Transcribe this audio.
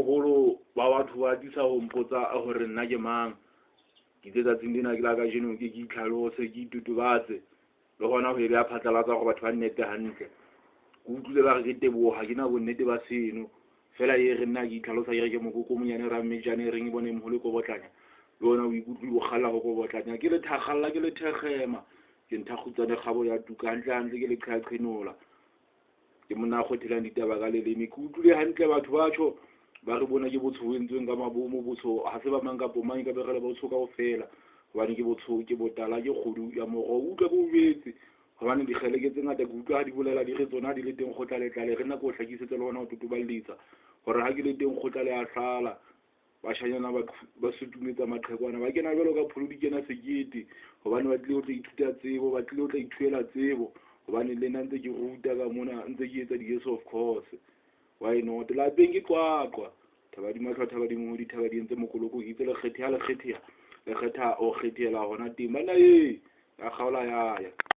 Boholo ba batho ba atisa ho mpotsa hore nna ke mang. Ke itse tsatsing lena ke la kajeno ke ke itlhalose, ke itotobatse le hona ho e beha phatlalatsa hore batho ba nnete hantle. Ke utlwile ba re ke Teboho, ha ke na bonnete ba seno. Feela e re nna ke itlhalosa ke re ke mokoko o monyane rammejane e reng e bone moholo e kobotlanya. Le wena o ikutlwe o kgalla ho kobotlanya. Ke le thakgalla ke le thekgema. Ke ntha kgutsane kgabo ya tuka hantle hantle ke le qhaqhenola. Ke monna a kgothelang ditaba ka leleme. Ke utlwile hantle batho ba tjho ba re bona ke botsho bo entsweng ka mabomo. Botsho ha se ba mang kapo mang, e ka be re le botsho kaofela. Hobane ke botsho, ke botala, ke kgodu ya moroho. Utlwa ke o jwetse hobane dikgeleke tse ngata ke utlwa ha di bolela di re tsona ha di le teng kgotla le tlale. Re nna ke o hlakisetsa le hona ho totoballetsa hore ha ke le teng kgotla le a hlala. Bashanyana ba sutumetsa maqhekwana, ba kena jwalo ka pholo di kena sekete hobane ba tlile ho tla ithuta tsebo, ba tlile ho tla ithuela tsebo. Hobane le nna ntse ke ruta ka mona, ntse ke etsa di-yes of course. Why not? Lapeng ke Qwaqwa. Thaba di mahlo, thaba di mohodi, thaba di entse mokoloko. Ke itse le kgetheha, le kgetheha, le kgetha ho kgethela hona teng. Banna ee, ya kgaola ya ya.